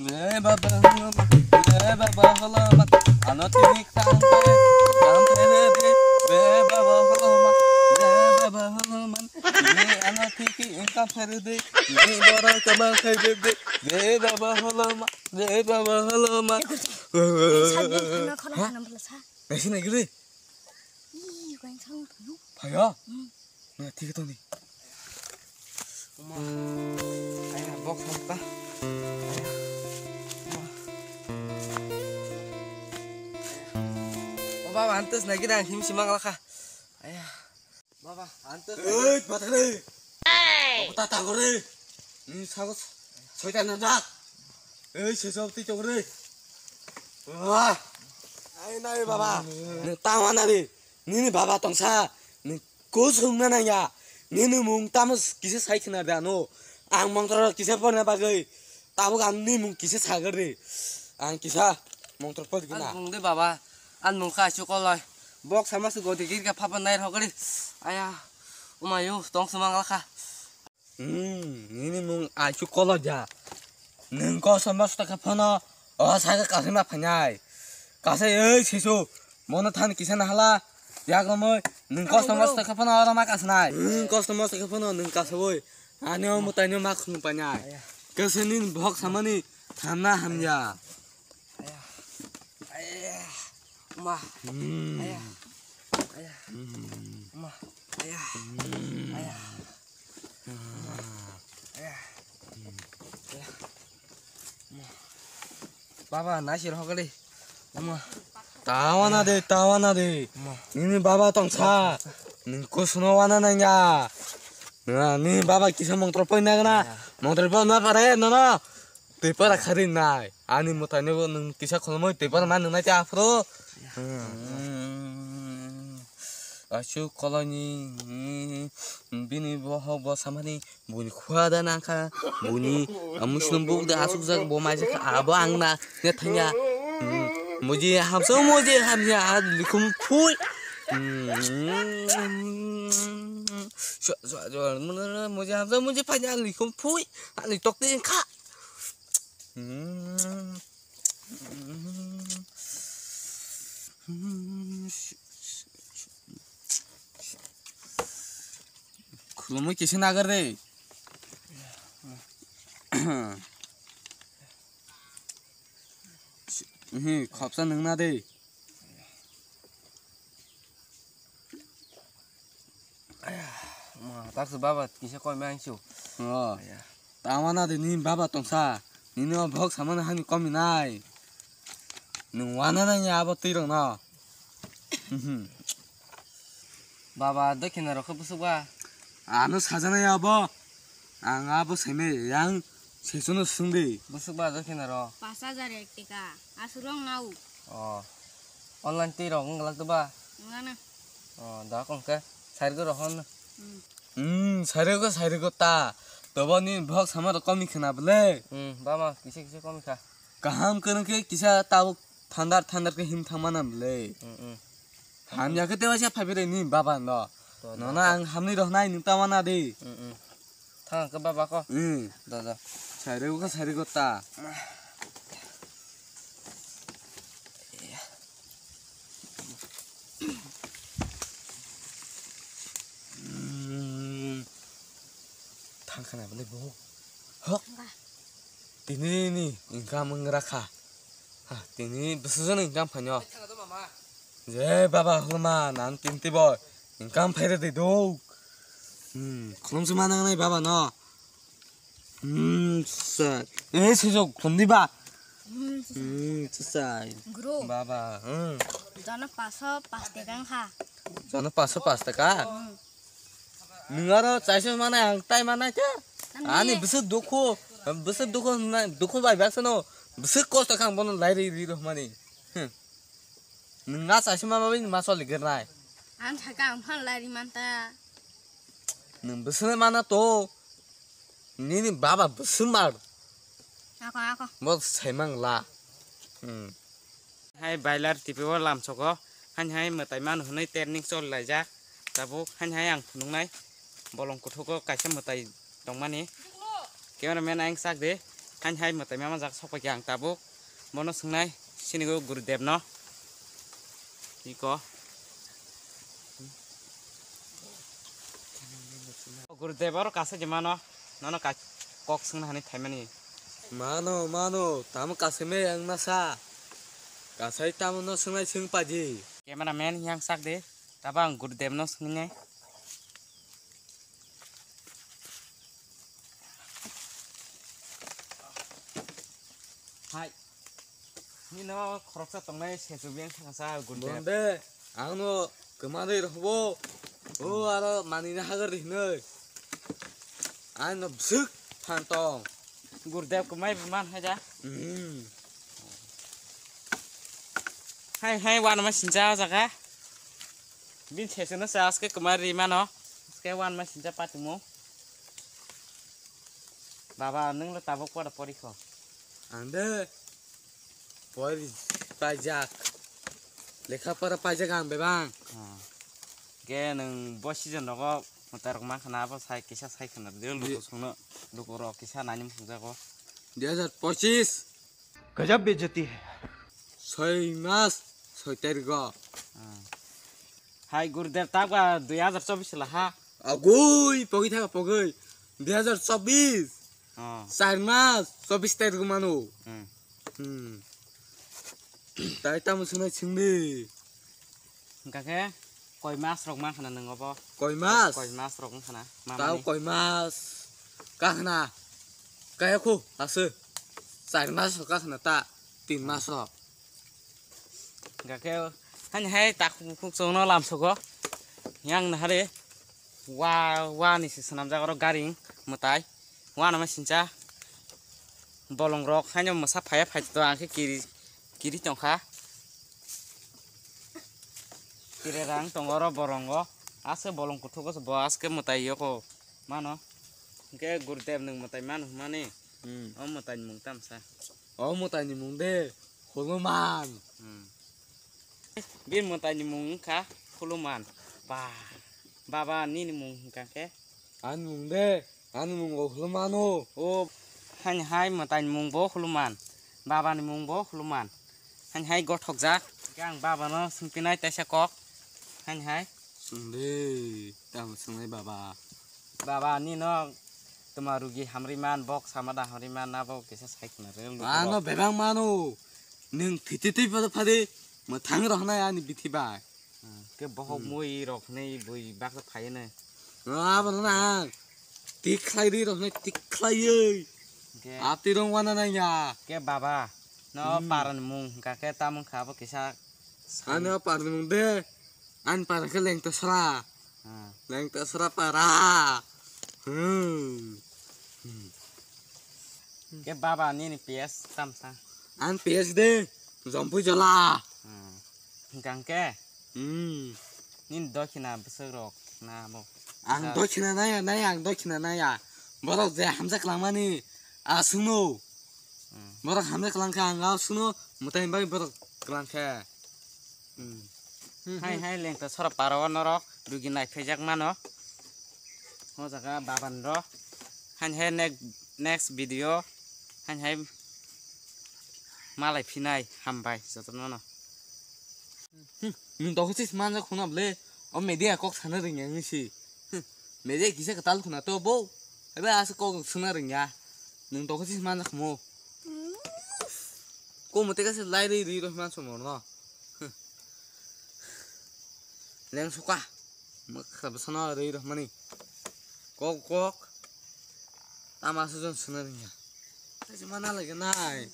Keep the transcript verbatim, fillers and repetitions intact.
Re baba holoma, re baba holoma, ano tini kam kore, kam kore re, re baba holoma, re baba holoma, re ano tiki kam kore de, re baba kama kore de, re baba holoma, re baba holoma. Sa, sa, sa, sa, sa, sa. Naisi nai giri. Ih, kain sang thayo. Phayo? Hmm. Na, thik tong ni. Uma. Aya, box hamka. Aya. Uma. O baba, antes nai giri ang him simang lakha. Aya. Baba, antes. Ei, pathare. Hey! Obo ta tangore. Ni sago soita na jak. Ei, se sob ti tongore. Wah. Ai nai baba. Ni tawana de. Nini baba tongsa. Ni kusung na nang ya. Nini mung tamus kisa sai khna da no. Ang mongtoro kisa porna bagwi. Tabuk ang nini mung kisa sagor de. Ang kisa mongtor por gina. Ang mung de baba. Ang mung kha chu koloi. Bok sama su godi gir ka phapa nai rok de. Aya. Umayu tong sumang lakha. Hmm, nini mung aichu kolo ja. Nung kosom bosta khe phano o saga kasima phanai. Kasai ei sisu, mono than kisa na hala. Yak romoi, nung kosom bosta khe phano oro ma kasnai. Hmm, kosom bosta khe phano nung kasawoi. Ani o mutai no ma khung panai. Kese nin bhok samani hamna hamya. Aya. Aya. Ma. Hmm. Aya. Aya. Hmm. Ma. Aya. Hmm. Aya. Aya. Aya. Ma. Baba, nasi rohok kali. Ma. Tawana de, tawana de. Ma. Nini baba tongsa. Nini kusno wana nangya. Na, nini baba kisa mongtro poi nagna. Aya. Mongtro poi na pare, no, no. Tei para khari nai. Ani mwtai no nwng kisa khulumui tei para ma nwngnai tei aphuru. Achu koloni bini bohok bo samani buni khua da nangkha buni amuslum buk da asuk jak bo mai jak abo ang na ne thanya. Muji hamsa muji hamya likhum phui. Muji hamsa muji phanya likhum phui ani tok te kha. Khulumui kisa nagar de. Khopsa nungna de. Aya, ma, taksa baba kisa koi ma ang su. Oh. Aya. Tawana de nini baba tongsa. Nini o bhok samani hani komi nai. Nung wana nai abo twi rok no. Baba dokhina rok khe busuk ba. Ano sajana ya abo. Ang abo seme yang sesono sungdi. Busuk ba dokhina rok. Pas hajar ek taka. Aswk rok nao. Oh. Online twi rok wng glak to ba? Wng na. Oh, da kong khe. Sairgo rok hon. Hmm. Hmm, sairgo, sairgo ta. Tobo ni bhok sama rok komi khna bwle. Hmm, bama kisa kisa komi kha. Kaham kwrwng khe kisa tabuk thandar thandar khe him thang mana bwle. Hmm, hmm. Hamya khe tewa se phaibi re ni baba no. To, nono da, ang hamni rok nai nung tawana de. Hmm, hmm. Thang ke baba ko. Hmm. Da, da. Sairgo, sairgo ta. Hmm. Thang khana bole bo. Hok. Tini ni income wng rakha. Ha, tini bwswk jani income phainw. Je baba hwlma nan tinti bo income phaire de do. Hmm, khulumsi ma nangnai baba no. Hmm, sir. Eh, sujok, khumdi ba. Hmm, sir. Hmm, sir. Guru. Baba, hmm. Jana paso pas taka wngkha. Jana paso pas taka? Hmm. Nwng aro chaisa manai ang tai manai khe. Ani bwswk dukhu, bwswk dukhu hwnna, dukhu bai baksa no. Bwswk kosto kha ang bono lai ri ri rohmani. Hmm. Nwng na chaisa ma bai ma choli gernai. Ang thaka ang phan lai ri manta. Nwng bwswk mana to. Nini baba bwswk mar. Ako, ako. Bo saimang la. Hmm. Hai bailar tipi o lamsogo. Hain hai mwtai manu hwnwi training chol laijak. Tabuk hain hai ang phunuknai. Bolong kuthugo kaisa mwtai tongmani. Cameraman ang sak de. Hain hai mwtai mama jak sok paikha ang tabuk. Bono swngnai sinigo Gurudev no. Iko. Gurudev oro kasai je mano. Nono ka-, kok swngna hani thaimani. Mano, mano, tamo kasai me ang nasa. Kasai tamo no swngnai swng paji. Cameraman yang sak de. Tabang Gurudev no swngnai. Hai. Nino khoroksa tongnai sesu beng thangsa Gurudev. Bonde, ang no kwmanwi rwbo. O aro manina hagar hinoi. Ang no bwswk phan tong. Gurudev kwmai bwman haja. Hmm. Hai, hai, wanama sincha o jaga. Bin seseno se aske kwmar ri mano. Aske wanama sincha patimung. Baba, nwng lo tabuk pora pori kho. Ang de pori paijak. Lekha pora paijak ang bebang. Ah. Ge nwng bo season rogo mwtai rok mankha na abo sai kisa sai khwna de luku songno luku rok kisa nani muchung jago. Dui hajar pochis. Gajab bejati hai. Soi mas, soi tarikh o. Ah. Hai Gurudev, takba dui hajar chobis la ha. Agoi, pogwi thaka pogwi. Dui hajar chobis. Ah. Char mas, chobis tarikh o mano. Hmm. Hmm. Tai tamo swngnai swngdi. Hingkha khe koi mas rok mankha na nwng obo? Koi mas? Koi mas rok wngkha na? Tao mamani. Koi mas. Kakhna. Kaya khu aswk. Char mas rok kakhna ta. Tin mas rok. Hingkha khe hani hai takhuk bukhuk chwngno lamsogo. Yang nahari. Wa, wa ni se swnamjak oro garing mwtai. Wa nama sincha. Bolong rok haino mwsa phaiya phai to ang khe kiri, kiri tongkha. Kiri rang tongo oro bolongo. Aske bolong kuthuk o bo aske mwtai yoko mano. Hingkhe Gurudev nwng mwtai mano hwnmani. Hmm. O mwtai ni mung tamsa. O mwtai ni mung de. Huluman. Hmm. Bini mwtai ni mung wngkha Huluman. Ba, baba nini mung hingkha khe? Ani mung de, ani mung bo Huluman o. O, hani hai mwtai ni mung bo Huluman. Baba ni mung bo Huluman. Hani hai gothok jak. Hingkhe ang baba no swngpinai taisa kok. Hani hai. Swngdi, tamo swngnai baba. Baba, nino tuma rugi hamri man, bok sama da hamri man, na bo kisa sai khna rel. Ano bebang mano. Nwng thiti twi pada phadi mwthang rok hnai ani bithi bai. Hmm, ke bohok mui rok hnai bui baksa phai ne. Abo na tik khlai ri rok hnai tik khlai ei. Ke ati rong wana nai ya. Ke baba, no paran mung hingka ke tamung kha bo kisa. Ano paran mung de. Ani para khe Lengtosra. Ah. Lengtosra para. Hmm. Ke baba nini P S tamsa. Ani P S de Jompui Jola. Hmm. Hingkang ke? Hmm. Nini dokhina bwswk rok na bo. Ang dokhina naya, naya, ang dokhina naya. Borok je hamjak langmani aswkno. Hmm. Borok hamjak langkha ang aswkno mwtai bai borok klangkha. Hmm. Hmm, hai, hmm. Hai, Lengtosra para o norok rugi naiphejak mano. O jaga baban ro. Hain hai ne-, next video. Hain hai malai phinai hambai jotono no. Hmm, nwng tokhe sis manjak khuna ble. O media kok sana ringya ngi si. Hmm, media kisa katal khuna to bo. Ebe asa kok suna ringya. Nwng tokhe sis manjak mo. Ko mate ka se lai ri ri roh man somo no. Leng suka. Mak kha bsana ri roh mani. Kok kok. Tama su jon suna ringya. Kaisa mana lagi nai.